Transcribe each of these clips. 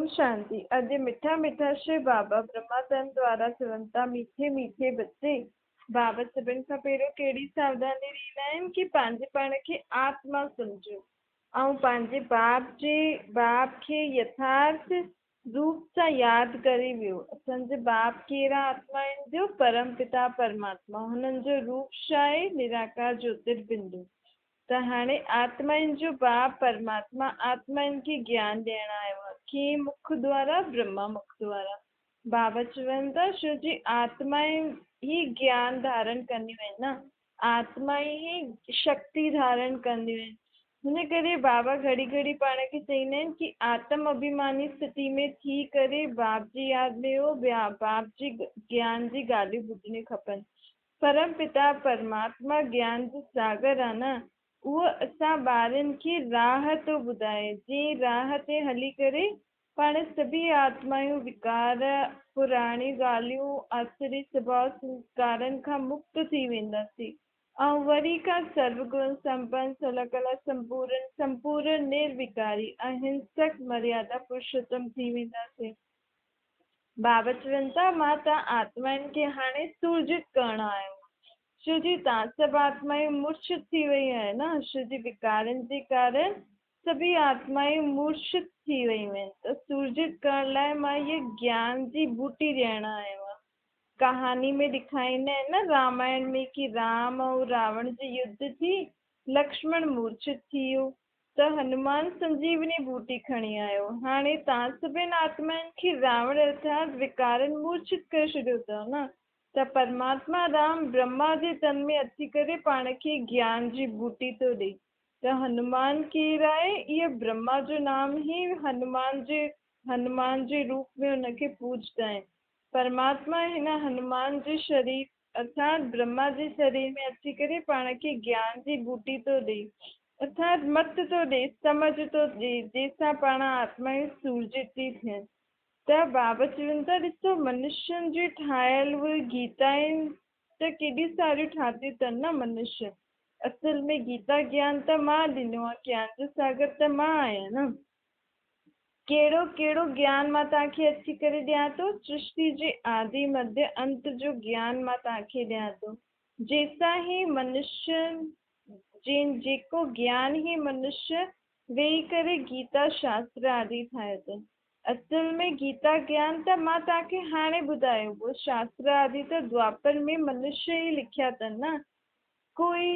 اوم شانتي اڄ مٺا مٺا شو بابا برهما تن دوارا چون ٿا ميٺي ميٺي بچي بابا سڀن کان پهريون ڪهڙي ساوڌاني ڏيندا آهن ڪي پنهنجي پاڻ کي آتما سمجهو ۽ پنهنجي باپ جي باپ کي يٿارٿ روپ سان ياد ڪري ويو اسان جي باپ ڪير آ آتمائن جو پرم پتا پرماتما هنن جو روپ ڇا آهي نراڪار جوتر بندو ته هاڻي آتمائن جو باپ پرماتما آتمائن کي گيان ڏيڻ آيو آهي. ڪنهن مک دوارا؟ برهما مک دوارا. بابا چون ٿا شو جي آتمائن ئي گيان ڌارڻ ڪنديون آهن نه، آتمائن ئي شڪتي ڌارڻ ڪنديون آهن. هن ڪري بابا گهڙي گهڙي پاڻ کي چئيندا آهن ڪي آتم اڀيماني اسٿتي ۾ ٿي ڪري باپ جي ياد ۾ ويهو، باپ جي گيان جي ڳالهيون ٻڌڻيون کپن. پرم پتا پرماتما گيان جو ساگر آ نه، اهو اسان ٻارن کي راهه ٿو ٻڌائي، جنهن راهه تي هلي ڪري پاڻ سڀئي آتمائون وڪار، پراڻيون ڳالهيون، آسري سڀاء سنسڪارن کان مڪت ٿي وينداسين ۽ وري کان سرو گڻ سمپن، سلڪلا سمپورن، سمپورن نروڪاري، اهنسڪ مريادا پرشوتم ٿي وينداسين. بابا چون ٿا، مان توهان آتمائن کي هاڻي سورجت ڪرڻ آيو آهيان. شو جي توهان سڀ آتمائون مورڇت ٿي ويون آهن نه؟ شو جي وڪارن جي ڪارڻ سڀئي آتمائون مورڇت ٿي ويون آهن ته سورجت ڪرڻ لاء مان هيء گيان جي ٻوٽي ڏيڻ آيو آهيان. ڪهاڻي ۾ ڏيکاريندا آهن نه رامائڻ ۾ ڪي رام ۽ راوڻ جي يڌ ٿي، لڪشمڻ مورڇت ٿي ويو، ته هنومان سنجيوني ٻوٽي کڻي آيو. هاڻي توهان سڀن آتمائن کي راوڻ ارٿات وڪارن مورڇت ڪري ڇڏيو اٿو نه؟ ته پرماتما رام برهما جي تن ۾ اچي ڪري پاڻ کي گيان جي ٻوٽي ٿو ڏئي. ته هنومان ڪير آهي؟ اهو برهما جو نام ئي هنومان جي هنومان جي روپ ۾ ان کي پوڄندا آهن. پرماتما هن هنومان جي شرير ارٿات برهما جي شرير ۾ اچي ڪري پاڻ کي گيان جي ٻوٽي ٿو ڏئي، ارٿات مت ٿو ڏئي، سمجهه ٿو ڏئي، جنهن سان پاڻ آتمائون سورجت ٿي ٿين. ته بابا چون ٿا، ڏسو منشين جون ٺاهيل اهي گيتائون ته ڪيڏيون ساريون ٺاهيون اٿن نه منشين. اصل ۾ گيتا گيان ته مان ڏنو آهي، گيان جو ساگر ته مان آهيان نه. ڪهڙو ڪهڙو گيان مان توهان کي اچي ڪري ڏيان ٿو؟ سرشتي جي آدي، مڌ، انت جو گيان مان توهان کي ڏيان ٿو. جنهن سان هي منشيه جين جيڪو گيان هي منشيه ويهي ڪري گيتا شاستر آدي ٺاهيو اٿن. اصل ۾ گيتا گيان ته مان توهان کي هاڻي ٻڌايو، اهو شاستر آدي ته دوآپر ۾ منشيه ئي لکيا اٿن نه. ڪوئي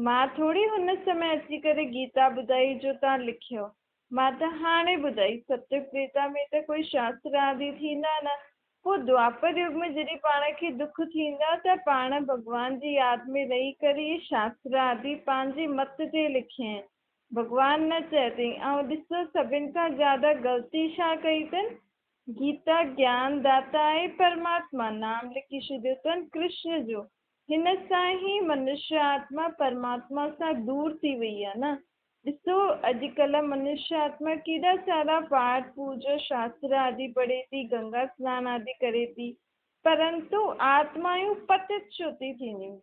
مان ٿوري هن سمي اچي ڪري گيتا ٻڌائي جو تان لکيو. مان ته هاڻي ٻڌائي. ستيگ تريتا ۾ ته ڪوئي شاستر آدي ٿيندا نه. پوء دوآپر يگ ۾ جڏهن پاڻ کي دک ٿيندا ته پاڻ ڀڳوان جي ياد ۾ رهي ڪري اهي شاستر آدي پنهنجي مت تي لکيائين. ڀڳوان نه چئي اٿئي. ۽ ڏسو سڀن کان زياده غلطي ڇا ڪئي اٿن؟ گيتا گيان داتا آهي پرماتما، نام لکي ڇڏيو اٿن ڪرشن جو. هن سان ئي منشيه آتما پرماتما سان دور ٿي وئي آهي نه. ڏسو اڄڪلهه منشيه آتما ڪيڏا سارا پاٺ، پوڄا، شاستر آدي پڙهي ٿي، گنگا سنان آدي ڪري ٿي، پرنتو آتمايون پتت ڇو ٿي ٿينديون؟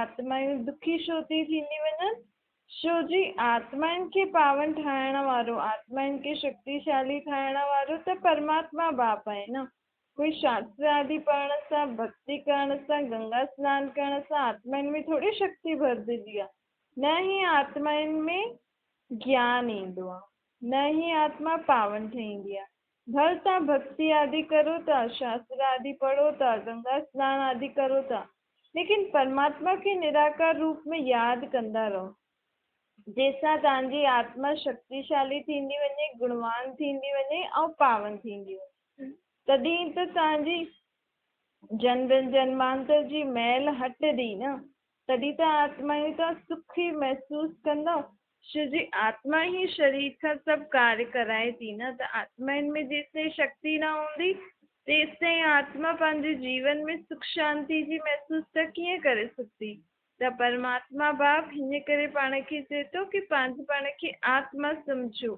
آتمايون دکي ڇو ٿي ٿينديون وڃن؟ ڇو جي آتمائن کي پاون ٺاهڻ وارو، آتمائن کي شڪتيشالي ٺاهڻ وارو ته پرماتما باپ آهي نه. ڪوئي شاستر آدي پڙهڻ سان، ڀڳتي ڪرڻ سان، گنگا سنان ڪرڻ سان آتمائن ۾ ٿوري شڪتي ڀرجندي آ، نه ئي آتمائن ۾ گيان ايندو آ، نه ئي آتما پاون ٺهيندي آ. ڀل توهان ڀڳتي آدي ڪرو ٿا، شاستر آدي پڙهو ٿا، گنگا سنان آدي ڪرو ٿا، ليڪن پرماتما کي نراڪار روپ ۾ ياد ڪندا رهو، جنهن سان توهان جي آتما شڪتيشالي ٿيندي وڃي، گڻوان ٿيندي وڃي ۽ پاون ٿيندي وڃي. تڏهن ته توهان جي جنم جنمانتر جي ميل هٽندي نه، تڏهن ته آتمائون توهان سک ئي محسوس ڪندؤ. شو جي آتما ئي شرير کان سڀ ڪاريه ڪرائي ٿي نه، ته آتمائن ۾ جيستائين شڪتي نه هوندي، تيستائين آتما پنهنجي جيون ۾ سک شانتي جي محسوس ته ڪيئن ڪري سگهندي؟ ته پرماتما باپ هن ڪري پاڻ کي چئي ٿو ڪي پنهنجي پاڻ کي آتما سمجهو.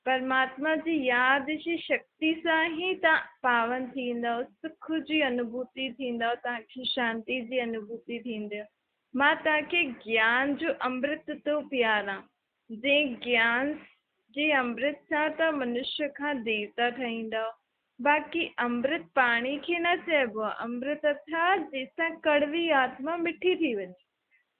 پرماتما جي ياد جي شڪتي سان ئي توهان پاون ٿيندؤ، سک جي انوڀوتي ٿيندؤ، توهان کي شانتي جي انوڀوتي ٿيندي. مان توهان کي گيان جو امرت ٿو پياران، جنهن گيان جي امرت سان ته منشيه کان ديوتا ٺهيندؤ. باقي امرت پاڻي کي نه چئبو آهي، امرت ارٿات جنهن سان ڪڙوي آتما مٺي ٿي وڃي.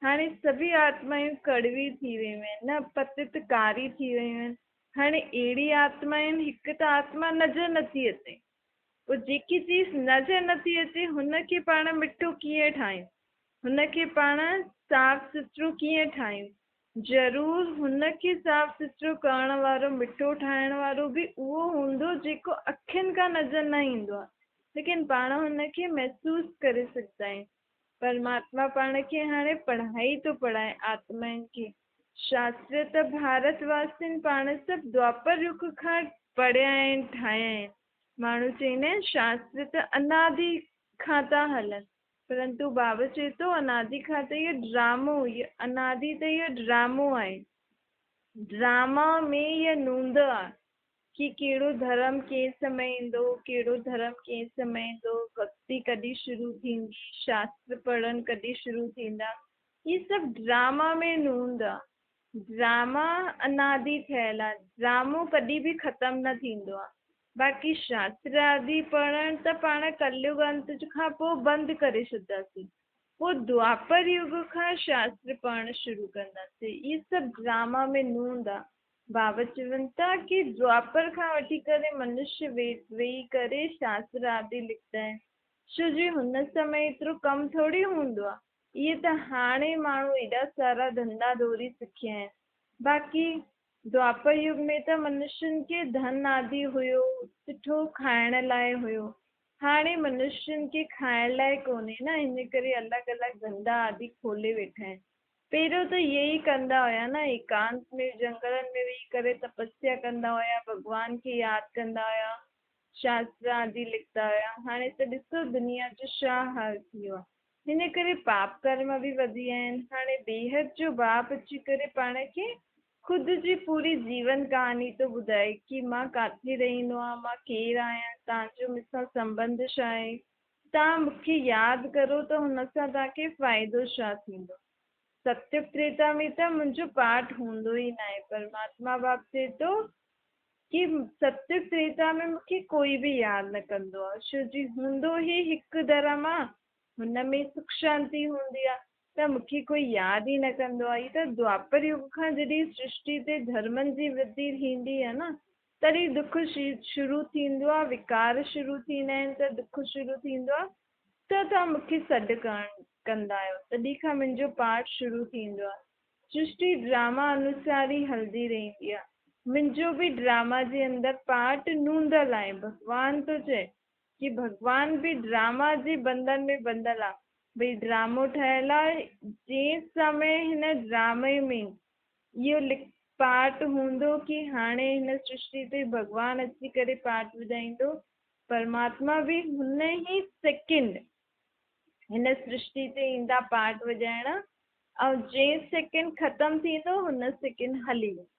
هاڻي سڀئي آتمائون ڪڙوي ٿي ويون آهن نه، پتت ڪاري ٿي ويون آهن. هاڻي اهڙي آتمائن هڪ ته آتما نظر نٿي اچي، پوء جيڪي چيز نظر نٿي اچي هن کي پاڻ مٺو ڪيئن ٺاهيون، هن کي پاڻ صاف سٿرو ڪيئن ٺاهيون؟ ضرور هن کي صاف سٿرو ڪرڻ وارو، مٺو ٺاهڻ وارو به اهو هوندو جيڪو اکين کان نظر نه ايندو آهي، ليڪن پاڻ هن کي محسوس ڪري سگهندا آهيون. پرماتما پاڻ کي هاڻي پڙهائي ٿو پڙهائي آتمائن کي. شاستر ته ڀارت واسين پاڻ سڀ دوآپر يگ کان پڙهيا آهن، ٺاهيا آهن. ماڻهو چوندا آهن شاستر ته انادي کان ٿا هلن، پرنتو بابا چئي ٿو انادي کان ته اهو ڊرامو، انادي ته اهو ڊرامو آهي. ڊراما ۾ اها نوند آهي ڪي ڪهڙو ڌرم ڪنهن سمي ايندو، ڪهڙو ڌرم ڪنهن سمي ايندو، ڀڳتي ڪڏهن شروع ٿيندي، شاستر پڙهڻ ڪڏهن شروع ٿيندا. هي سڀ ڊراما ۾ نوند آهي. ڊراما انادي ٺهيل آهي. ڊرامو ڪڏهن به ختم نه ٿيندو آهي. باقي شاستر آدي پڙهڻ ته پاڻ ڪليگ انت کان پوء بند ڪري ڇڏنداسين، پوء دوآپر يگ کان شاستر پڙهڻ شروع ڪنداسين. اهي سڀ ڊراما ۾ نوند آ. بابا چون ٿا ڪي دوآپر کان وٺي ڪري منشيه ويهي ڪري شاستر آدي لکندا آهن، ڇو جي هن سمي ايترو ڪم ٿوري هوندو آ. اهي ته هاڻي ماڻهو ايڏا سارا ڌنڌا ڌوري سکيا آهن. باقي دوآپر يگ ۾ ته منشين کي ڌن آدي هيو، سٺو کائڻ لاء هيو. هاڻي منشين کي کائڻ لاء ڪونهي نه، ان ڪري الڳ الڳ ڌنڌا آدي کولي ويٺا آهن. پهريون ته اهي ئي ڪندا هيا نه، ايڪانت ۾ جهنگلن ۾ ويهي ڪري تپسيا ڪندا هيا، ڀڳوان کي ياد ڪندا هيا، شاستر آدي لکندا هيا. هاڻي ته ڏسو دنيا جو ڇا حال ٿي ويو آهي. ان ڪري پاپ ڪرم به وڌي ويا آهن. هاڻي بيحد جو باپ اچي ڪري پاڻ کي خود جي پوري جيون ڪهاڻي ٿو ٻڌائي ڪي مان ڪاٿي رهندو آهيان، مان ڪير آهيان، توهان جو مون سان سنٻنڌ ڇا آهي، توهان مون کي ياد ڪرو ته هن سان توهان کي فائدو ڇا ٿيندو. ستيگ تريتا ۾ ته منهنجو پارٽ هوندو ئي ناهي. پرماتما باپ چئي ٿو ڪي ستيگ تريتا ۾ مون کي ڪوئي به ياد نه ڪندو آ، ڇو جي هوندو ئي هڪ ڌرم آ، هن ۾ سک شانتي هوندي آ ته مون کي ڪوئي ياد ئي نه ڪندو آ. هي ته دوآپر يگ کان جڏهن سرشٽي تي ڌرمن جي ورڌي ٿيندي آ نه تڏهن دک شروع ٿيندو آ، وڪار شروع ٿيندا آهن ته دک شروع ٿيندو آ ته توهان مون کي سڏ ڪرڻ ڪندا آهيو تڏهن کان منهنجو پارٽ شروع ٿيندو آ. سرشٽي ڊراما انوسار ئي هلندي رهندي آ. منهنجو به ڊراما جي اندر پارٽ نوندل آهي. ڀڳوان ٿو چئي ڪي ڀڳوان به ڊراما جي بندن ۾ ٻڌل آ. ڀئي ڊرامو ٺهيل آ جنهن سمي هن ڊرامي ۾ اهو پارٽ هوندو ڪي هاڻي هن سرشٽي تي ڀڳوان اچي ڪري پارٽ ٻڌائيندو. پرماتما به هن ئي سيڪنڊ هن سرشٽي تي ايندا پارٽ وڄائڻ ۽ جنهن سيڪنڊ ختم ٿيندو هن سيڪنڊ هلي ويندو.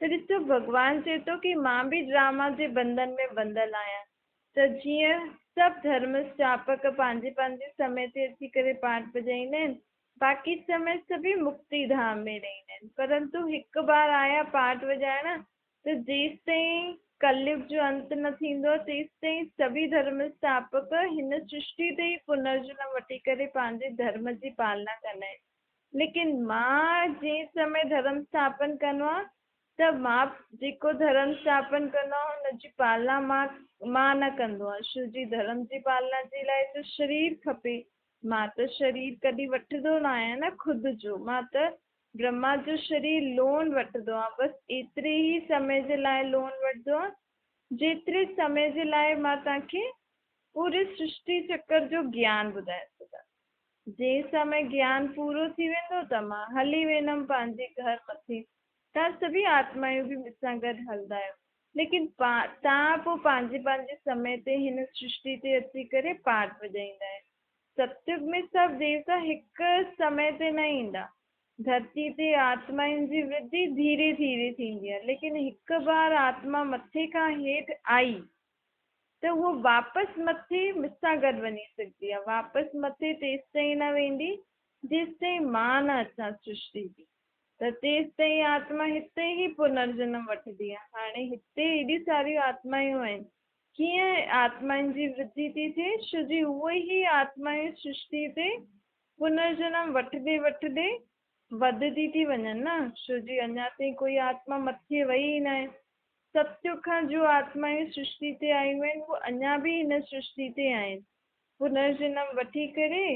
ته ڏسو ڀڳوان چئي ٿو ڪي مان به ڊراما جي بنڌن ۾ ٻڌل آهيان ته جيئن سڀ ڌرم اسٿاپڪ پنهنجي پنهنجي سمي تي اچي ڪري پاٺ بجائيندا آهن باقي سمي سڀئي مڪتي ڌام ۾ رهندا آهن پرنتو هڪ بار آيا پاٺ وڄائڻ ته جيستائين ڪليگ جو انت نه ٿيندو، تيستائين سڀئي ڌرم اسٿاپڪ هن سرشٽي تي ئي پنرجنم وٺي ڪري پنهنجي ڌرم جي پالنا ڪندا آهن. ليڪن مان جنهن سمي ڌرم اسٿاپن ڪندو آهيان ته مان جيڪو ڌرم اسٿاپن ڪندو آهيان هن جي پالنا مان مان نه ڪندو آهيان. ڇو جي ڌرم جي پالنا جي لاء ته شرير کپي. مان ته شرير ڪڏهن وٺندو نه آهيان نه خود جو. مان ته برهما جو شرير لون وٺندو آهيان، بس ايتري ئي سمي جي لاء لون وٺندو آهيان، جيتري سمي جي لاء مان توهان کي پوري سرشٽي چڪر جو گيان ٻڌائي سگهان. جنهن سمي گيان پورو ٿي ويندو ته مان هلي ويندم پنهنجي گهر مٿي. توهان سڀئي آتمايون به مون سان گڏ هلندا آهيو، ليڪن توهان پوء پنهنجي پنهنجي سمي تي هن سرشٽي تي اچي ڪري پاٺ وڄائيندا آهيو. ستيگ ۾ سڀ ديوتا هڪ سمي تي نه ايندا. ڌرتي تي آتمائن جي ورڌي ڌيري ڌيري ٿيندي آهي، ليڪن هڪ بار آتما مٿي کان هيٺ آئي ته هوء واپس مٿي مون سان گڏ وڃي سگهندي آهي. واپس مٿي تيستائين نه ويندي، جيستائين مان نه اچان سرشٽي تي. ته تيستائين آتما هتي ئي پنرجنم وٺندي آهي. هاڻي هتي ايڏي ساريون آتمائون آهن، ڪيئن آتمائن جي ورڌي ٿي ٿئي؟ ڇو جي اهي ئي آتمائون سرشتي تي پنرجنم وٺندي وٺندي وڌندي ٿي وڃن نه، ڇو جي اڃا تائين ڪوئي آتما مٿي وئي ئي ناهي. ستيگ کان جو آتمائون سرشتي تي آيون آهن، اهي اڃا به هن سرشتي تي آهن. پنرجنم وٺي ڪري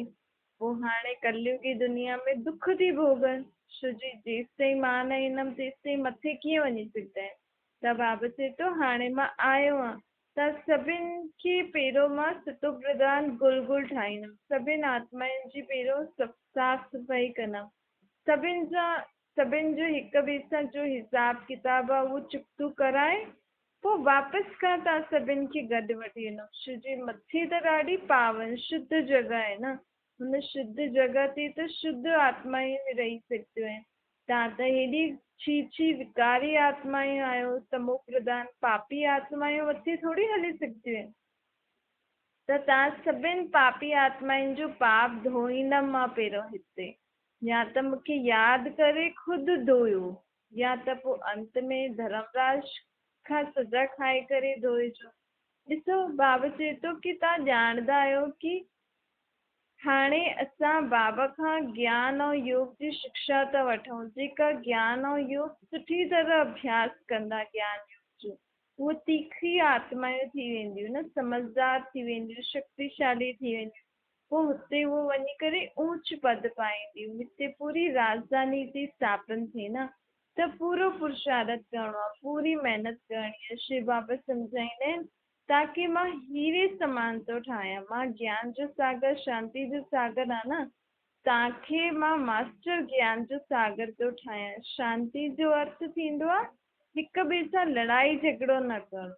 پوء هاڻي ڪليوگي دنيا ۾ دک ٿي ڀوڳن، ڇو جي جيستائين مان نه ايندم تيستائين مٿي ڪيئن وڃي سگهندين؟ ته بابا چئي ٿو هاڻي مان آيو آهيان ته سڀن کي پهريون مان ستو پرڌان گل گل ٺاهيندم، سڀن آتمائن جي پهريون صاف صفائي ڪندم، سڀن سان سڀن جو هڪ ٻئي سان جو حساب ڪتاب آ اهو چڪتو ڪرائي پوء واپس کان توهان سڀن کي گڏ وٺي ويندم. شو جي مٿي ته ڏاڍي پاون شڌ جڳهه آهي نه، هن شڌ جڳهه تي ته شڌ آتمائون ئي رهي سگهنديون آهن. توهان ته هيڏي ڇي ڇي وڪاري آتمائون آهيو، تمو پرڌان پاپي آتمائون مٿي ٿوري هلي سگهنديون آهن. ته توهان سڀن پاپي آتمائن جو پاپ ڌوئيندم مان پهريون هتي. يا ته مون کي ياد ڪري خود ڌوئيو يا ته پوء انت ۾ ڌرمراج کان سزا کائي ڪري ڌوئجو. ڏسو بابا چئي ٿو ڪي توهان ڄاڻندا آهيو ڪي هاڻي اسان بابا کان گيان ۽ يوگ جي شڪشا ٿا وٺون جيڪا گيان ۽ يوگ سٺي طرح اڀياس ڪندا گيان يوگ جو اهي تيکي آتمايون ٿي وينديون نه سمجهدار ٿي وينديون شڪتيشالي ٿي وينديون پوء هتي هوء وڃي ڪري اوچ پد پائيندي. هتي پوري راڄڌاني ٿي اسٿاپن ٿئي نه ته پورو پرشارٿ ڪرڻو آهي، پوري محنت ڪرڻي آهي. شو بابا سمجهائيندا آهن تاڪي مان هيري سمان ٿو ٺاهيان، مان گيان جو ساگر، شانتي جو ساگر آهيان نه، توهان کي مان ماسٽر گيان جو ساگر ٿو ٺاهيان. شانتي جو ارٿ ٿيندو آهي هڪ ٻئي سان لڙائي جهڳڙو نه ڪرڻو.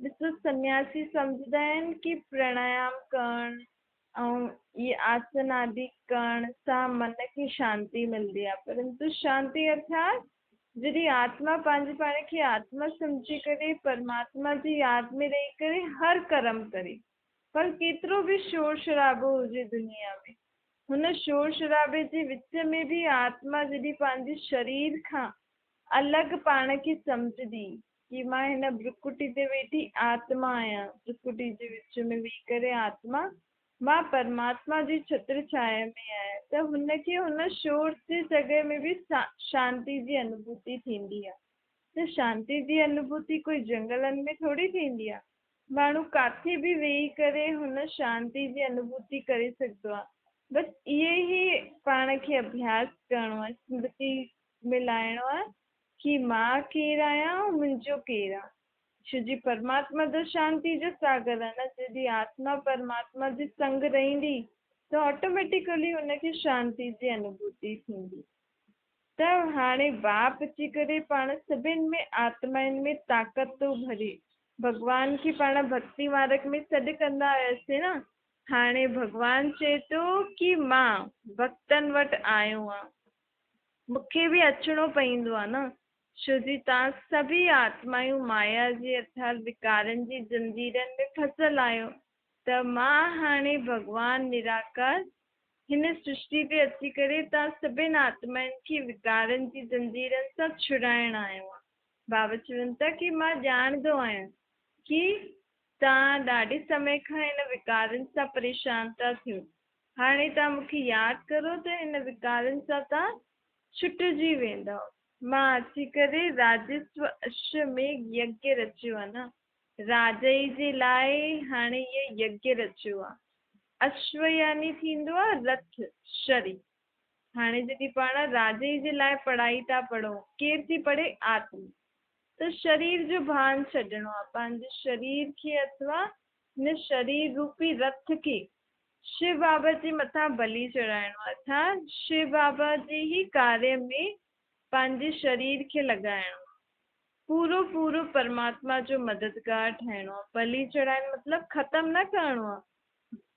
ڏسو سنياسي سمجهندا آهن ڪي پراڻايام ڪرڻ ۽ اهي آسن آدي ڪرڻ سان من کي شانتي ملندي آهي پرنتو شانتي ارٿات جڏهن آتما پنهنجي پاڻ کي آتما سمجهي ڪري پرماتما جي ياد ۾ رهي ڪري هر ڪرم ڪري پر ڪيترو به شور شرابو هجي دنيا ۾ هن شور شرابي جي وچ ۾ به آتما جڏهن پنهنجي شرير کان الڳ پاڻ کي سمجهندي ڪي مان هن ڀرڪٽي تي ويٺي آتما آهيان، ڀرڪٽي جي وچ ۾ ويهي ڪري آتما، مان پرماتما جي ڇتر ڇايا ۾ آهيان ته هن کي هن شور جي جڳهه ۾ به شانتي جي انوڀوتي ٿيندي آهي ته شانتي جي انوڀوتي ڪوئي جنگلن ۾ ٿوري ٿيندي آهي، ماڻهو ڪاٿي به ويهي ڪري هن شانتي جي انوڀوتي ڪري سگهندو آهي، بس اهي ئي پاڻ کي اڀياس ڪرڻو آهي، سمرتي ۾ لاهڻو آهي ڪي مان ڪير آهيان ۽ منهنجو ڪير آ؟ ڇو جي پرماتما ته شانتي جو ساگر آ نه، جڏهن آتما پرماتما جي سنگ رهندي ته آٽوميٽيڪلي ان کي شانتي جي انوڀوتي ٿيندي. ته هاڻي باپ اچي ڪري پاڻ سڀن ۾ آتمائن ۾ طاقت ٿو ڀري. ڀڳوان کي پاڻ ڀڳتي مارگ ۾ سڏ ڪندا هياسين نه، هاڻي ڀڳوان چئي ٿو ڪي مان ڀڳتن وٽ آيو آن. مون کي به اچڻو پئيندو آ نه، ڇو جي توهان سڀيئي آتمائون مايا جي ارٿات وڪارن جي زنجيرن ۾ ڦسل آهيو ته مان هاڻي ڀڳوان نراڪار هن سرشٽي تي اچي ڪري توهان سڀين آتمائن کي وڪارن جي زنجيرن سان ڇڙائڻ آيو آهيان. بابا چون ٿا ڪي مان ڄاڻندو آهيان ڪي توهان ڏاڍي سمي کان هن وڪارن سان پريشان ٿا ٿيو هاڻي توهان مون کي ياد ڪرو ته هن وڪارن سان توهان ڇٽجي ويندؤ. مان اچي ڪري راجسو اشوميگھ يگيا رچيو آ نه. راجائي جي لاء هاڻي هيء يگيا رچيو آ. اشو يعني ٿيندو آ رٿ، شرير. هاڻي جڏهن پاڻ راجائي جي لاء پڙهائي ٿا پڙهون، ڪير ٿي پڙهي؟ آتما. ته شرير جو ڀان ڇڏڻو آ. پنهنجي شرير کي اٿوا هن شرير روپي رٿ کي شو بابا جي مٿان بلي چڙهائڻو ارٿات شو بابا جي ئي ڪاريه ۾ پنهنجي شرير کي لڳائڻو آهي. پورو پورو پرماتما جو مددگار ٺهڻو آهي. بلي چڙهائڻ مطلب ختم نه ڪرڻو آهي.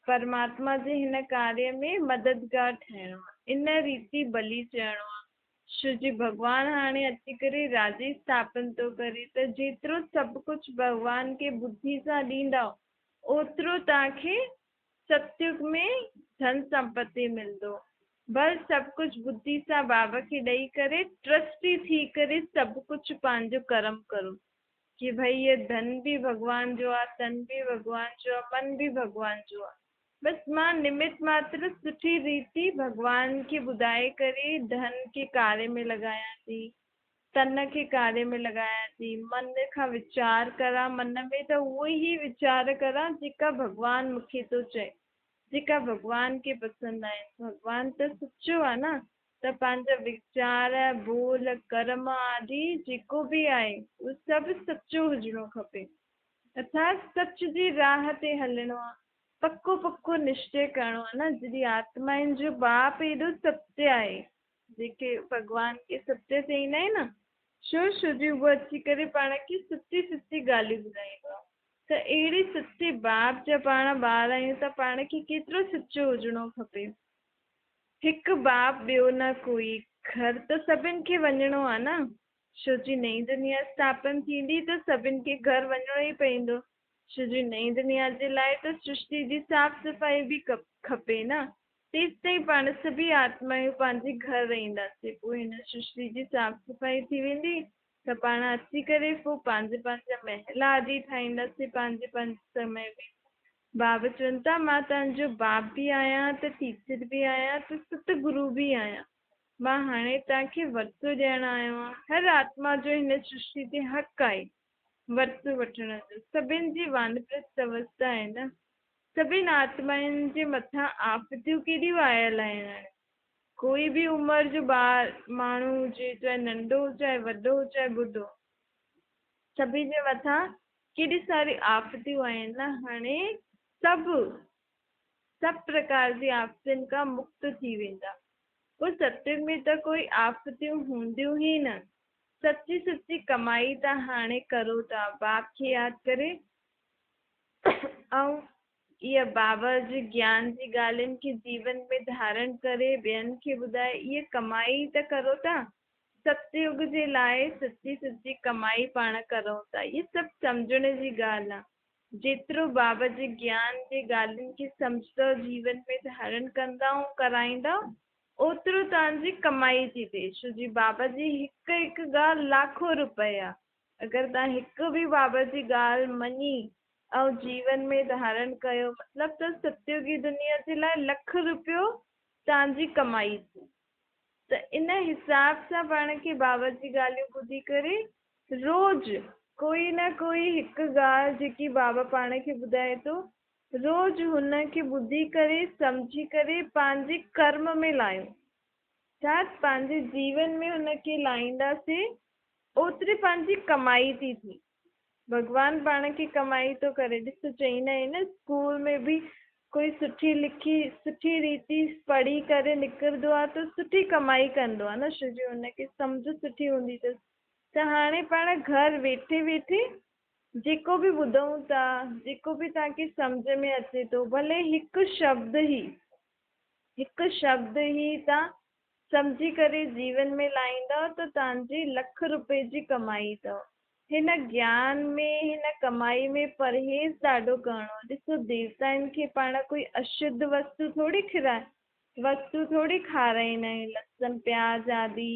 پرماتما جي هن ڪاريه ۾ مددگار ٺهڻو آهي. ان ريتي بلي چڙهڻو آهي. شو جي ڀڳوان هاڻي اچي ڪري راجي اسٿاپن ٿو ڪري ته جيترو سڀ ڪجهه ڀڳوان کي ٻڌي سان ڏيندؤ اوترو توهان کي ستيگ ۾ ڌن سمپتي ملندو. ڀل سڀ ڪجهه ٻڌي سان بابا کي ڏئي ڪري ٽرسٽي ٿي ڪري سڀ ڪجهه پنهنجو ڪرم ڪرو ڪي ڀئي هي ڌن به ڀڳوان جو آ، تن به ڀڳوان جو آ، من به ڀڳوان جو آ. بس مان نمت ماتر سٺي ريتي ڀڳوان کي ٻڌائي ڪري ڌن کي ڪاري ۾ لڳايان ٿي، تن کي ڪاري ۾ لڳايان ٿي، من کان ويچار ڪران، من ۾ ته اهو ئي ويچار ڪران جيڪا ڀڳوان مون کي ٿو چئي. جيڪا ڀڳوان کي پسند آهن. ڀڳوان ته سچو آهي نه، ته پنهنجا ويچار، ٻول، ڪرم آدي جيڪو به آهي، اهو سڀ سچو هجڻو کپي. ارٿات سچ جي راهه تي هلڻو آهي، پڪو پڪو نشچي ڪرڻو آهي نه. جڏهن آتمائن جو باپ ايڏو ستيه آهي، جيڪي ڀڳوان کي ستيه چئيندا آهن نه، ڇو ڇو جي اهو اچي ڪري پاڻ کي سچي سچي ڳالهيون ٻڌائيندو آهي. ته اهڙي سچي باپ جا پاڻ ٻار آهيون ته پاڻ کي ڪيترو سچو هجڻو کپي. هڪ باپ ٻيو نه ڪوئي. گهر ته سڀن کي وڃڻو آ نه. ڇو جي نئين دنيا اسٿاپن ٿيندي ته سڀن کي گهر وڃڻو ئي پئيندو. ڇو جي نئين دنيا جي لاء ته سرشتي جي صاف صفائي به کپي نه. تيستائين پاڻ سڀئي آتمايون پنهنجي گهر رهنداسين. پوء هن سرشتي جي صاف صفائي ٿي ويندي ته پاڻ اچي ڪري پوء پنهنجي پنهنجا محل آدي ٺاهينداسين پنهنجي پنهنجي سمي ۾. بابا چون ٿا مان توهان جو باپ به آهيان ته ٽيچر به آهيان ته ست گرو به آهيان. مان هاڻي توهان کي ورثو ڏيڻ آيو آهيان. هر آتما جو هن سرشتي تي حق آهي ورثو وٺڻ جو. سڀن جي وانپرست اوستا آهي نه. سڀن آتمائن جي مٿان آفتيون ڪيڏيون آيل آهن هاڻي. ڪوئي به عمر جو ٻار، ماڻهو هجي، چاهي ننڍو، چاهي وڏو، چاهي ٻڍو، سڀني جي مٿان ڪيڏي ساري آفتيون آهن نه، هاڻي سڀ سڀ پرڪار جي آفتن کان مڪت ٿي ويندا. پوء ستيگ ۾ ته ڪوئي آفتيون هونديون ئي نه. سچي سچي ڪمائي ته هاڻي ڪرو ٿا، باپ کي ياد ڪري ۽ اها بابا جي گيان جي ڳالهين کي جيون ۾ ڌارڻ ڪري ٻين کي ٻڌائي اها ڪمائي ته ڪرو ٿا. ست يگ جي لاء سچي سچي ڪمائي پاڻ ڪرون ٿا. اهي سڀ سمجهڻ جي ڳالهه آ. جيترو بابا جي گيان جي ڳالهين کي سمجهندؤ جيون ۾ ڌارڻ ڪندؤ ۽ ڪرائيندؤ اوترو توهان جي ڪمائي ٿي ٿئي. ڇو جي بابا جي هڪ هڪ ڳالهه لاکو روپيه آ. اگر توهان هڪ به بابا جي ڳالهه مڃي ۽ جيون ۾ ڌارڻ ڪيو مطلب ته ستيوگي دنيا جي لاء لک روپيو توهان جي ڪمائي ٿي ته ان حساب سان پاڻ کي بابا جي ڳالهيون ٻڌي ڪري روز ڪوئي نه ڪوئي هڪ ڳالهه جيڪي بابا پاڻ کي ٻڌائي ٿو روز هن کي ٻڌي ڪري سمجهي ڪري پنهنجي ڪرم ۾ لايون شايد پنهنجي جيون ۾ هن کي لائينداسين اوتري پنهنجي ڪمائي ٿي ٿئي. ڀڳوان پاڻ کي ڪمائي ٿو ڪري. ڏس چئيندا آهن نه اسڪول ۾ به ڪوئي سٺي لکي سٺي ريتي پڙهي ڪري نڪرندو آهي ته سٺي ڪمائي ڪندو آهي نه ڇو جو هن کي سمجهه سٺي هوندي اٿس ته هاڻي پاڻ گهر ويٺي ويٺي جيڪو به ٻڌون ٿا جيڪو به توهان کي سمجهه ۾ اچي ٿو ڀلي هڪ شبد ئي هڪ شبد ئي توهان سمجهي ڪري جيون ۾ لائيندؤ ته توهان جي لک روپئي جي ڪمائي اٿو. هن گيان ۾ هن ڪمائي ۾ پرهيز ڏاڍو ڪرڻو. ڏسو ديوتائن کي پاڻ ڪوئي اشڌ وستو ٿوري کرائي وستو ٿوري کارائيندا آهيون لسن پياز آدي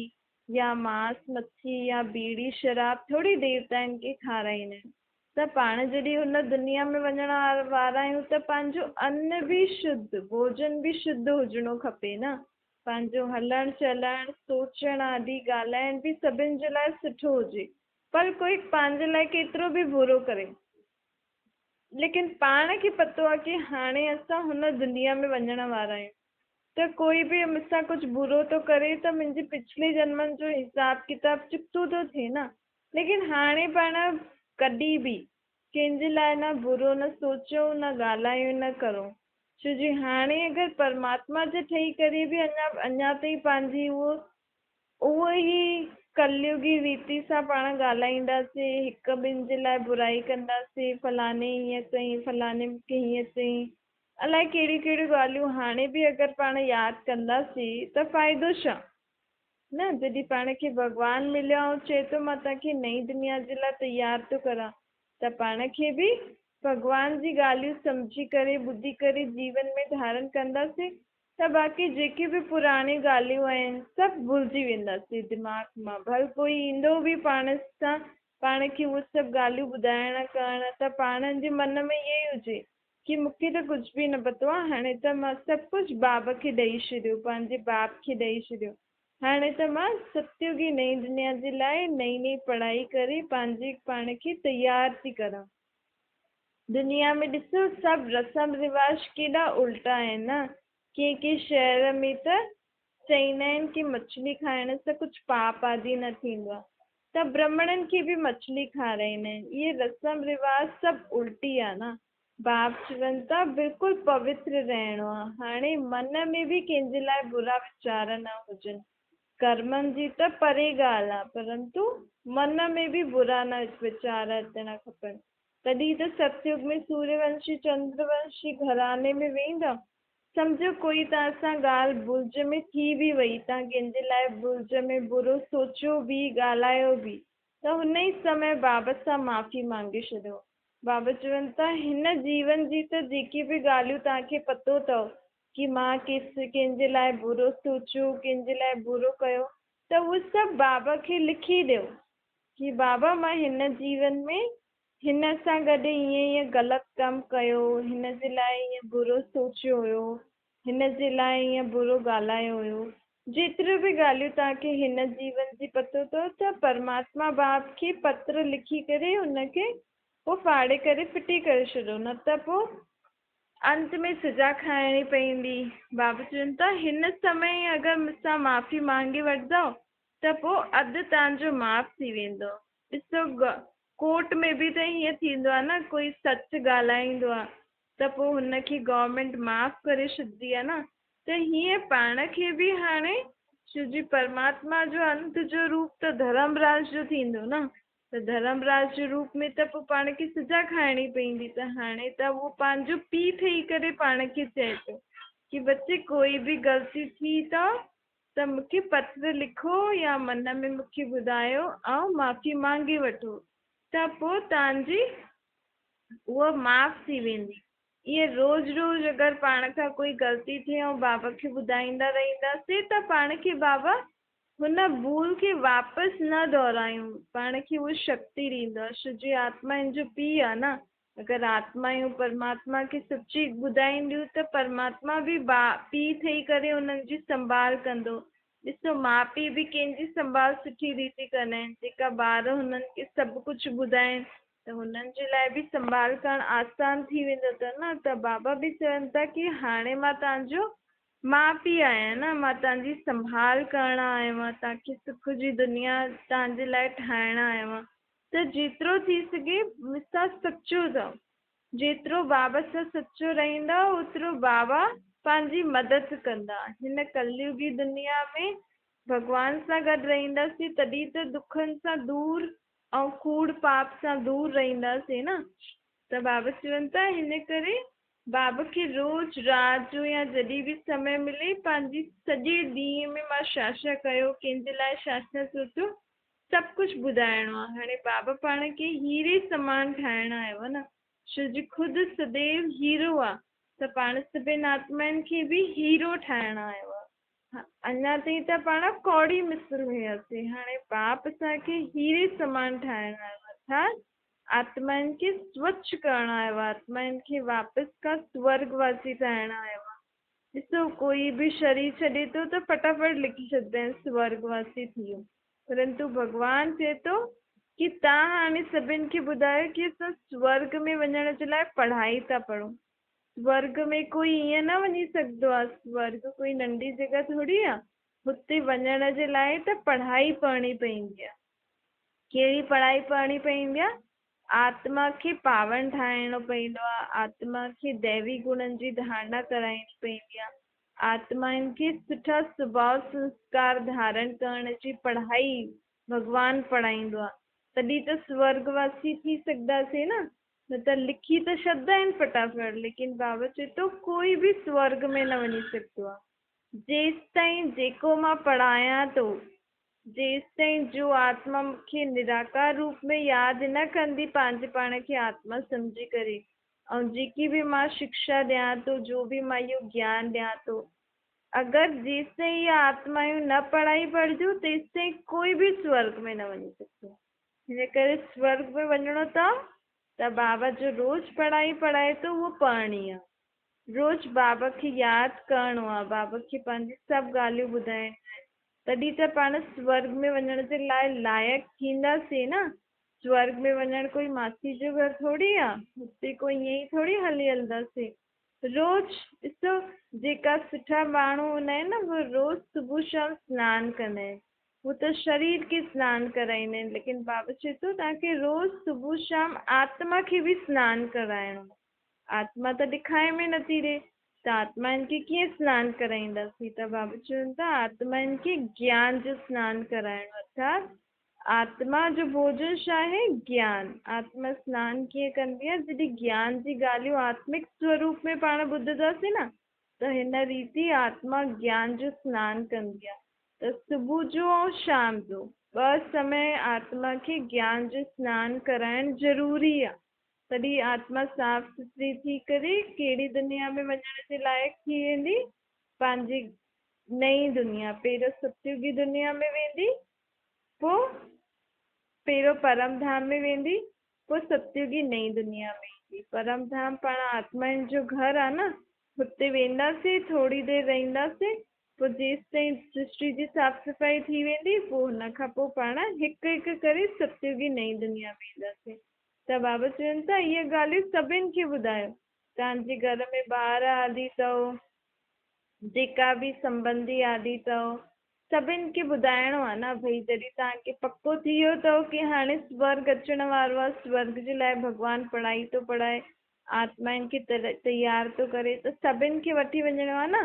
يا ماس مڇي يا بيڙي شراب ٿوري ديوتائن کي کارائيندا آهيون ته پاڻ جڏهن هن دنيا ۾ وڃڻ وارا آهيون ته پنهنجو ان به شڌ ڀوڄن به شڌ هجڻو کپي نه. پنهنجو هلڻ چلڻ، سوچڻ آدي ڳالهائڻ به سڀن جي لاء سٺو هجي. پر ڪوئي پنهنجي لاء ڪيترو به برو ڪري، ليڪن پاڻ کي پتو آهي ڪي هاڻي اسان هن دنيا ۾ وڃڻ وارا آهيون ته ڪوئي به مون سان ڪجهه برو ٿو ڪري ته منهنجي پڇلي جنمن جو حساب ڪتاب چڪتو ٿو ٿئي نه. ليڪن هاڻي پاڻ ڪڏهن به ڪنهن جي لاء نه برو نه سوچون نه ڳالهايون نه ڪرون. ڇو جي هاڻي اگر پرماتما جي ٺهي ڪري به اڃا اڃا تائين پنهنجي اهو اهو ئي ڪليوگي ريتي سان پاڻ ڳالهائينداسين هڪ ٻن جي لاء برائي ڪنداسين فلاڻي هيئن چئين فلاڻي مون کي هيئن چئين الائي ڪهڙيون ڪهڙيون ڳالهيون هاڻي به اگر پاڻ ياد ڪنداسين ته فائدو ڇا نه جڏهن پاڻ کي ڀڳوان مليو ۽ چئي ٿو مان توهان کي نئين دنيا جي لاء تيار ٿو ڪران ته پاڻ کي به ڀڳوان جي ڳالهيون سمجهي ڪري ٻڌي ڪري جيون ۾ ڌارڻ ڪنداسين ته باقي جيڪي به پراڻيون ڳالهيون آهن سڀ ڀلجي وينداسين دماغ مان. ڀل ڪوئي ايندو به پاڻ سان پاڻ کي اهي سڀ ڳالهيون ٻڌائڻ ڪرڻ ته پاڻ جي من ۾ ائين ئي هجي ڪي مون کي ته ڪجهه به نه پتو آهي هاڻي ته مان سڀ ڪجهه باب کي ڏئي ڇڏيو پنهنجي باپ کي ڏئي ڇڏيو هاڻي ته مان ستيوگي نئين دنيا جي لاء نئين نئين پڙهائي ڪري پنهنجي پاڻ کي تيار ٿي ڪران. دنيا ۾ ڏسو سڀ رسم رواج ڪيڏا الٽا آهن نه. ڪنهن ڪنهن شهر ۾ ته چئيندا آهن ڪي مڇلي کائڻ سان ڪجهه پاپ آدي نه ٿيندو آهي ته برهمڻن کي به مڇلي کارائيندا آهن. اهي رسم رواج سڀ الٽي آهي نه. باپ چون ٿا بلڪل پوتر رهڻو آهي. هاڻي من ۾ به ڪنهن جي لاء برا ويچار نه هجن. ڪرمن جي ته پري ڳالهه آ، پرنتو من ۾ به برا نه ويچار اچڻ کپن، تڏهن ته ستيگ ۾ سوريه ونشي چندر ونشي گهراڻي ۾ ويندا. سمجهو ڪوئي توهان سان ڳالهه ڀلج ۾ ٿي به وئي، توهان ڪنهن جي لاء ڀلج ۾ برو سوچيو به، ڳالهايو به، ته هن ئي سمي بابت سان معافي مانگي ڇڏيو. بابا چون ٿا، هن جيون جي ته جيڪي به ڳالهيون توهان کي پتو اٿو ڪي مان ڪس ڪنهن جي لاء برو سوچيو، ڪنهن جي لاء برو ڪيو ته اهو سڀ بابا کي لکي ڏيو ڪي بابا مان هن جيون ۾ هن سان گڏ ائين ائين غلط ڪم ڪيو، هن جي لاء ائين برو سوچيو هيو، هن جي لاء ائين برو ڳالهايو هيو. جيتريون به ڳالهيون توهان کي هن جيون جي پتو اٿو ته پرماتما باپ کي پتر لکي ڪري هن کي پوء ڦاڙي ڪري ڦٽي ڪري ڇڏيو نه ته پوء انت ۾ سزا کائڻي پوندي. بابا چون ٿا هن سمي ئي اگر مون سان معافي مانگي وٺندؤ ته پوء اڌ توهان جو معاف ٿي ويندو. ڏسو ڪورٽ ۾ به ته ائين ٿيندو آهي نه ڪوئي سچ ڳالهائيندو آهي ته پوء هن کي گورنمينٽ معاف ڪري ڇڏندي آهي نه ته هيئن پاڻ کي به هاڻي شو جي پرماتما جو انت جو روپ ته ڌرم راج جو ٿيندو نه ته ڌرم راج جي روپ ۾ ته پوء پاڻ کي سزا کائڻي پوندي ته هاڻي ته اهو پنهنجو پيء ٺهي ڪري پاڻ کي چئي ٿو ڪي بچي ڪوئي به غلطي ٿي ته ته مون کي پتر لکو يا من ۾ مون کي ٻڌايو ۽ معافي مانگي وٺو ته پوء توهان جي اها معاف ٿي ويندي. ائين روز روز اگر پاڻ کان ڪوئي غلطي ٿئي ۽ بابا کي ٻڌائيندا رهنداسين ته پاڻ کي بابا هن ڀول کي واپس نه دهرايون، پاڻ کي اها شڪتي ڏيندو آهي، ڇو جو آتما هن جو پيء آهي نه، اگر آتمايون پرماتما کي سچي ٻڌائينديون ته پرماتما به با پيء ٿئي ڪري انهن جي سنڀال ڪندو. ڏسو ماء پيء به ڪنهن جي سنڀال سٺي ريتي ڪندا آهن، جيڪا ٻار هنن کي سڀ ڪجهه ٻڌائين ته هنن جي لاء به سنڀال ڪرڻ آسان ٿي ويندو اٿن نه، ته بابا به چون ٿا ڪي هاڻي مان توهان جو ماء پيء آهيان نه، مان توهان جي سنڀال ڪرڻ آيو آهيان، توهان کي سک جي دنيا توهان جي لاء ٺاهڻ آيو آهيان ته جيترو ٿي سگهي مون سان سچو رهو، جيترو بابا سان سچو رهندؤ اوترو بابا پنهنجي مدد ڪندا. هن ڪليوگي دنيا ۾ ڀڳوان سان گڏ رهنداسين تڏهن ته دکن سان دور ۽ ڪوڙ پاپ سان دور رهنداسين نه ته بابا چون ٿا هن ڪري بابا کي روز رات جو يا جڏهن به سمي ملي پنهنجي سڄي ڏينهن ۾ مان ڇا ڇا ڪيو، ڪنهن جي لاء ڇا ڇا سوچيو، سڀ ڪجهه ٻڌائڻو آهي. هاڻي بابا پاڻ کي هيري سمان ٺاهڻ آيو آهي نه، ڇو جو خود سديو هيرو آهي ته پاڻ سڀن آتمائن کي به هيرو ٺاهڻ آيو آهي. اڃا تائين ته پاڻ ڪوڙي مثل هياسين، هاڻي باپ اسان کي هيري سمان ٺاهڻ آيو آهي. ارٿات آتمائن کي سوڇ ڪرڻ آيو آهي، آتمائن کي واپس کان سورڳ واسي ٺاهڻ آيو آهي. ڏسو ڪوئي به شرير ڇڏي ٿو ته فٽافٽ لکي ڇڏندا آهن سورڳ واسي ٿي ويو. پرنتو ڀڳوان چئي ٿو ڪي توهان هاڻي سڀن کي ٻڌايو ڪي اسان سورڳ ۾ وڃڻ جي لاء پڙهائي ٿا پڙهون. سورڳ ۾ ڪوئي ائين نه وڃي سگهندو آهي، سورڳ ڪوئي ننڍي جڳهه ٿوري آهي، هتي وڃڻ جي لاء ته پڙهائي پڙهڻي پوندي آهي. ڪهڙي پڙهائي پڙهڻي پوندي آهي؟ آتما کي پاون ٺاهڻو پوندو آهي، آتما کي ديوي گڻن جي ڌارڻا ڪرائڻي پوندي آهي، آتمائن کي سٺا سڀاء سنسڪار ڌارڻ ڪرڻ جي پڙهائي ڀڳوان پڙهائيندو آهي، تڏهن ته سورڳ واسي ٿي سگهنداسين نه، نه ته لکي ته ڇڏدا آهن فٽافٽ، ليڪن بابا چئي ٿو ڪوئي به سورڳ ۾ نه وڃي سگهندو آهي، جيستائين جيڪو مان پڙهايان ٿو جيستائين جو آتما مون کي نراڪار روپ ۾ ياد نه ڪندي، پنهنجي پاڻ کي آتما سمجهي ڪري ۽ جيڪي به مان شڪشا ڏيان ٿو، جو به مان اهو گيان ڏيان ٿو، اگر جيستائين اهي آتمائون نه پڙهائي پڙهجون تيستائين ڪوئي به سورڳ ۾ نه وڃي سگهندو. هن ڪري سورڳ ۾ وڃڻو اٿو ته بابا جو روز پڙهائي پڙهائي ٿو اهو پڙهڻي آهي. روز بابا کي ياد ڪرڻو آهي، بابا کي پنهنجي سڀ ڳالهيون ٻڌائڻيون آهن، تڏهن ته پاڻ سورڳ ۾ وڃڻ جي لاء لائق ٿينداسين نه. سورڳ ۾ وڃڻ ڪوئي ماسي جو گهر ٿوري آهي، هتي ڪوئي ائين ئي ٿوري هلي هلنداسين. روز ڏسو جيڪا سٺا ماڻهو هوندا آهن نه اهي روز صبح شام سنان ڪندا آهن، هو ته شرير کي سنان ڪرائيندا آهن، ليڪن بابا چئي ٿو توهان کي روز صبح شام آتما کي به سنان ڪرائڻو آهي. آتما ته ڏکائي ۾ نٿي رهي ته آتمائن کي ڪيئن سنان ڪرائينداسين؟ ته بابا چون ٿا آتمائن کي گيان جو سنان ڪرائڻو ارٿات آتما جو ڀوڄن ڇا آهي؟ گيان. آتما سنان ڪيئن ڪندي آهي؟ جڏهن گيان جي ڳالهيون آتمڪ سوروپ ۾ پاڻ ٻڌنداسين نه ته هن ريتي آتما گيان جو سنان ڪندي آهي. ته صبح جو ۽ شام جو ٻه سمي آتما کي گيان جو سنان ڪرائڻ ضروري آهي. تڏهن آتما صاف سٿري ٿي ڪري ڪهڙي دنيا ۾ وڃڻ جي لائق ٿي ويندي؟ پنهنجي نئين دنيا، پهريون ستيوگي دنيا ۾ ويندي، پوء پهريون پرم ڌام ۾ ويندي، پوء ستيوگي نئين دنيا ۾ ايندي. پرم ڌام پاڻ آتمائن جو گهر آ نه، هتي وينداسين، ٿوري دير رهنداسين، پوء جيستائين سرشٽي جي صاف صفائي ٿي ويندي، پوء هن کان پوء پاڻ هڪ هڪ ڪري ستيوگي نئين دنيا ۾ اينداسين. ته بابا چون ٿا، اهي ڳالهيون سڀن کي ٻڌايو. توهان جي گهر ۾ ٻار آدي اٿو، جيڪا به سنٻنڌي آدي اٿو، سڀن کي ٻڌائڻو آ نه ڀئي جڏهن توهان کي پڪو ٿي ويو اٿو ڪي هاڻي سورڳ اچڻ وارو آ، سورڳ جي لاء ڀڳوان پڙهائي ٿو پڙهائي، آتمائن کي تيار ٿو ڪري ته سڀن کي وٺي وڃڻو آ نه،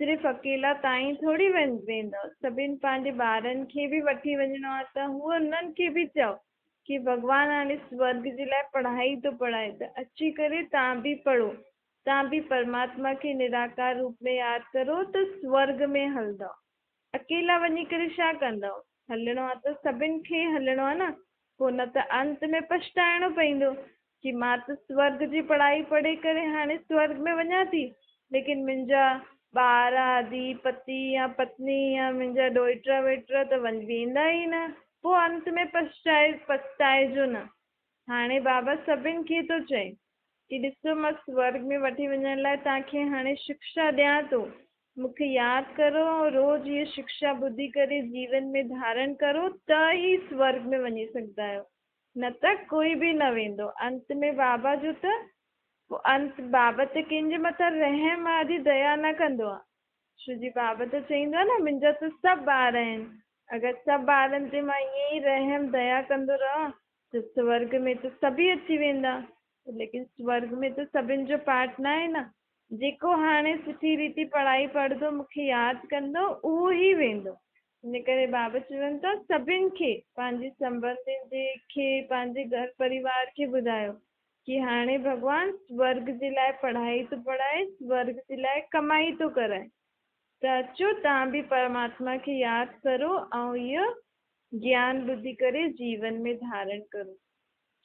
صرف اڪيلا توهان ئي ٿوري ويندؤ، سڀن پنهنجي ٻارن کي به وٺي وڃڻو آ ته هو انهن کي به چئو ڪي ڀڳوان هاڻي سورڳ جي لاء پڙهائي ٿو پڙهائي ته اچي ڪري توهان به پڙهو. توهان به پرماتما کي نراڪار روپ ۾ ياد ڪرو ته سورڳ ۾ هلندؤ. اڪيلا وڃي ڪري ڇا ڪندؤ؟ هلڻو آ ته سڀن کي هلڻو آ نه، پوء نه ته انت ۾ پڇتائڻو پئيندو ڪي مان ته سورڳ جي پڙهائي پڙهي ڪري هاڻي سورڳ ۾ وڃان ٿي، ليڪن منهنجا ٻار آدي، پتي يا پتني يا منهنجا ڏوهٽا ووهٽا ته ويندا ئي نه، پوء انت ۾ پڇتائجو نه. هاڻي بابا سڀن کي ٿو چئي ڪي ڏسو مان سورڳ ۾ وٺي وڃڻ لاء توهان کي هاڻي شڪشا ڏيان ٿو، مون کي ياد ڪرو ۽ روز هيء شڪشا ٻڌي ڪري جيون ۾ ڌارڻ ڪرو ته ئي سورڳ ۾ وڃي سگهندا آهيو، نه ته ڪوئي به نه ويندو. انت ۾ بابا جو ته انت بابا ته ڪنهن جي مٿان رحم آدي ديا نه ڪندو آهي، ڇو جي بابا ته چئيندو آهي نه منهنجا ته سڀ ٻار آهن، اگر سڀ ٻارن تي مان ائين ئي رحم ديا ڪندو رهان ته سورڳ ۾ ته سڀئي اچي ويندا، ليڪن سورڳ ۾ ته سڀن جو پارٽ ناهي نه، جيڪو هاڻي سٺي ريتي پڙهائي پڙهندو مون کي ياد ڪندو اهو ئي ويندو. ان ڪري بابا چون ٿا سڀن کي پنهنجي سنٻنڌين جي کي پنهنجي گهر پريوار کي ٻڌايو ڪي هاڻي ڀڳوان سورڳ جي لاء پڙهائي ٿو پڙهائي سورڳ جي لاء ڪمائي ٿو ڪرائي ته اچو توهان به پرماتما کي ياد ڪرو ۽ اهو گيان ٻڌي ڪري جيون ۾ ڌارڻ ڪرو.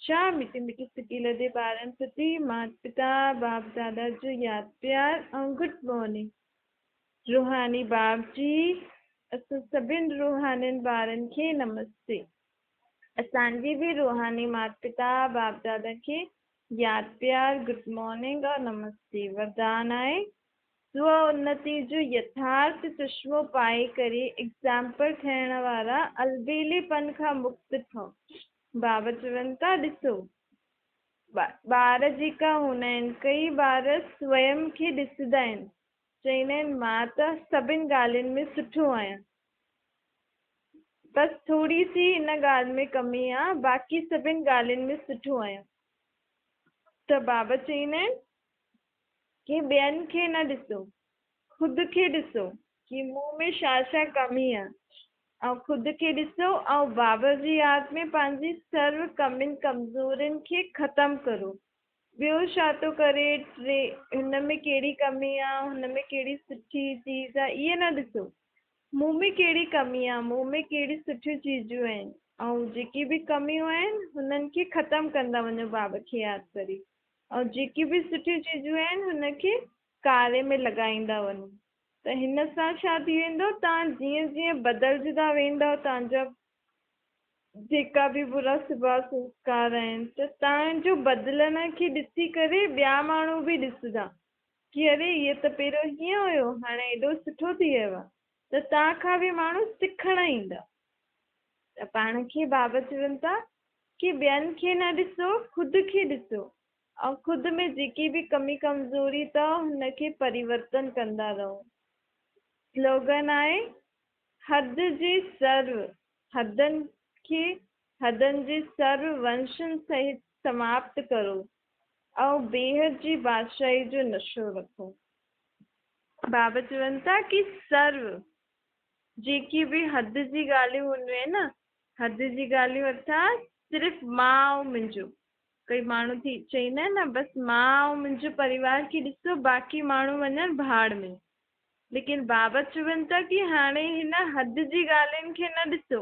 ڇا مٺي مٺي سڪي لڌي ٻارن پرتي مات پتا باپ دادا جو ياد پيار ۽ گڊ مارننگ. روحاني باپ جي اسان سڀن روحانين ٻارن کي نمستي. اسان جي به روحاني مات پتا باپ دادا کي ياد پيار گڊ مارننگ اور نمستي وردان آهي. سو انتي جو يٿارٿ چشمو پائي ڪري ايگزامپل ٺهڻ وارا البيلي پن کان مڪت ٺهو. بابا چون ٿا ڏسو ٻار جيڪا هوندا آهن ڪئي ٻار سويم کي ڏسندا آهن چئيندا آهن مان ته سڀن ڳالهين ۾ سٺو آهيان بس ٿوري سي هن ڳالهه ۾ ڪمي آ باقي سڀن ڳالهين ۾ سٺو آهيان ته بابا چئيندا آهن ڪي ٻين کي نه ڏسو، خود کي ڏسو ڪي مون ۾ ڇا ڇا ڪمي آ ۽ خود کي ڏسو ۽ بابا جي ياد ۾ پنهنجي سرو ڪمين ڪمزورين کي ختم ڪرو. ٻيو ڇا ٿو ڪري ٽي هن ۾ ڪهڙي ڪمي آ هن ۾ ڪهڙي سٺي چيز آ اهي نه ڏسو. مون ۾ ڪهڙي ڪمي آ مون ۾ ڪهڙي سٺيون چيزون آهن ۽ جيڪي به ڪميون آهن هنن کي ختم ڪندا وڃو بابا کي ياد ڪري. ۽ جيڪي به سٺيون چيزون آهن هن کي ڪاري ۾ لڳائيندا وڃو. ته هن سان ڇا ٿي ويندو؟ توهان جيئن جيئن بدلجندا ويندؤ، توهان جا جيڪا به برا سڀاء سنسڪار آهن، ته توهان جو بدلڻ کي ڏسي ڪري ٻيا ماڻهو به ڏسندا ڪه اري هيءَ ته پهريون هيئن هيو، هاڻي ايڏو سٺو ٿي ويو آهي، ته توهان کان به ماڻهو سکڻ ايندا. ته پاڻ کي بابا چون ٿا ڪه ٻين کي نه ڏسو، خود کي ڏسو ۽ خود ۾ جيڪي به ڪمي ڪمزوري اٿو هن کي پريورتن ڪندا رهو. سلوگن آهي حد جي سرو حدن کي حدن جي سرو ونشن سهت سماپت ڪرو ۽ بيحد جي بادشاهي جو نشو رکو. بابا چون ٿا ڪه سرو جيڪي به حد جي ڳالهيون هونديون آهن نه، حد جي ڳالهيون ارٿات صرف مان ۽ منهنجو. ڪئي ماڻهو ٿي چئيندا آهن نه بس مان ۽ منهنجو پريوار کي ڏسو باقي ماڻهو وڃن ڀاڙ ۾. ليڪن بابا چون ٿا ڪه هاڻي هن حد جي ڳالهين کي نه ڏسو،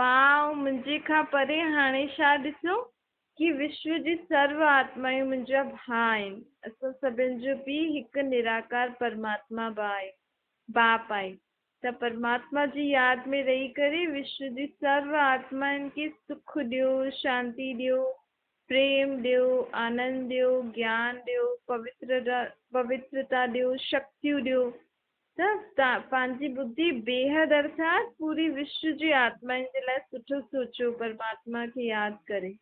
مان ۽ منهنجي کان پري هاڻي ڇا ڏسو ڪه وشو جي سرو آتمائون منهنجا ڀاء آهن، اسان سڀن جو پيء هڪ نراڪار پرماتما با آهي، باپ آهي. ته پرماتما جي ياد ۾ رهي ڪري وشو جي سرو آتمائن کي سک ڏيو، شانتي ڏيو، پريم ڏيو، آنند ڏيو، گيان ڏيو، پوترتا ڏيو، شڪتيون ڏيو ته پنهنجي ٻڌي بيحد ارٿات پوري وشو جي آتمائن جي لاء سٺو سوچيو، پرماتما کي ياد ڪري.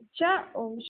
اڇا اوم.